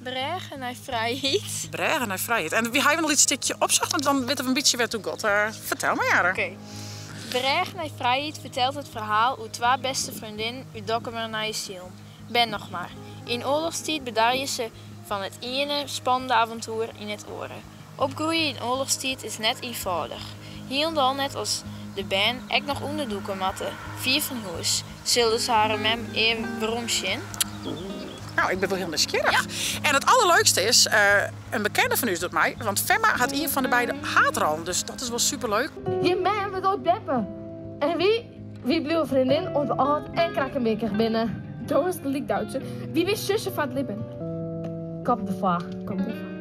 Brêge nei Frijheid. Brêge nei Frijheid. En wy hawwe in lyts stikje opsocht, want dan witte we in bytsje wêr't it oer giet. Fertel mar, Jara. Oké. Brêge nei Frijheid fertelt it ferhaal oer twa bêste freondinnen út Dokkumer Nije Silen. Bern noch mar. Yn oarlochstiid bedarje se fan it iene spannende avontoer yn it oare. Opgroeie yn oarlochstiid is net ienfâldich. Hielendal net as de bern ek noch ûnderdûke moatte, fier fan hûs. Sille se harren mem ea werom sjen? No, ik bin wol hiel nijsgjirrich. En it allerleukste is, in bekende fan ús docht mei, want Femma hat ien fan de beide haadrollen, dus dat is wol superleuk. Jim mem wurdt oait beppe. En wy, wy bliuwe freondin oant we âld en krakkemikkich binne. Do hast gelyk, Doutzen. Wy binne sussen foar it libben. Kop derfoar. Kop derfoar.